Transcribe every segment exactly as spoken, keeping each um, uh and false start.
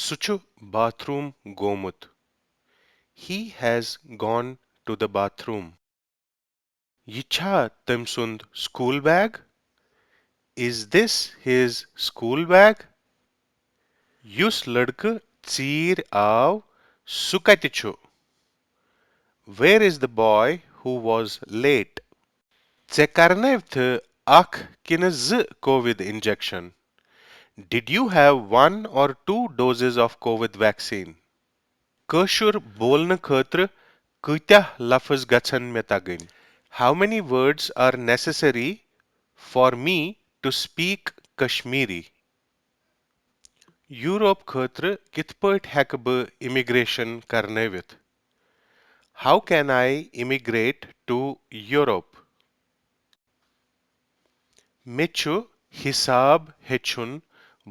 سُہ چھُ باتھ روٗم گوٚمُت۔ He has gone to the bathroom. یہِ چھا تٔمۍ سُنٛد school bag? Is this his school bag? یُس لڑکہٕ ژیٖرۍ آو، سُہ کتہِ چھُ؟ Where is the boy who was late? ژےٚ کرنٲوتھٕ اکھ کِنہٕ زٕ covid injection? Did you have one or two doses of COVID vaccine? کٲشُر بولنہٕ خٲطرٕ کۭتیاہ لفظ گژھن مےٚ تگٕنۍ؟ How many words are necessary for me to speak Kashmiri? Europe خٲطرٕ کِتھ پٲٹھۍ ہٮ۪کہٕ بہٕ immigration کرنٲوِتھ؟ How can I immigrate to Europe? مےٚ چھُ حساب ہیٚچھُن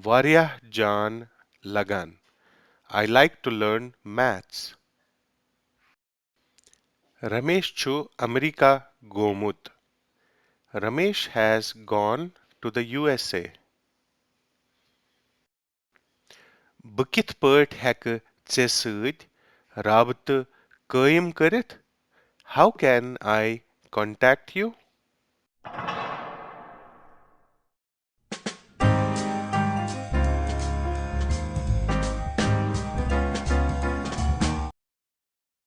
واریاہ جان لگان۔ I like to learn maths. Ramesh چھُ امریکہ گوٚمُت۔ Ramesh has gone to the U S A. بہٕ کِتھ پٲٹھۍ ہٮ۪کہٕ ژےٚ سۭتۍ رابطہٕ قٲیِم کٔرِتھ؟ How can I contact you?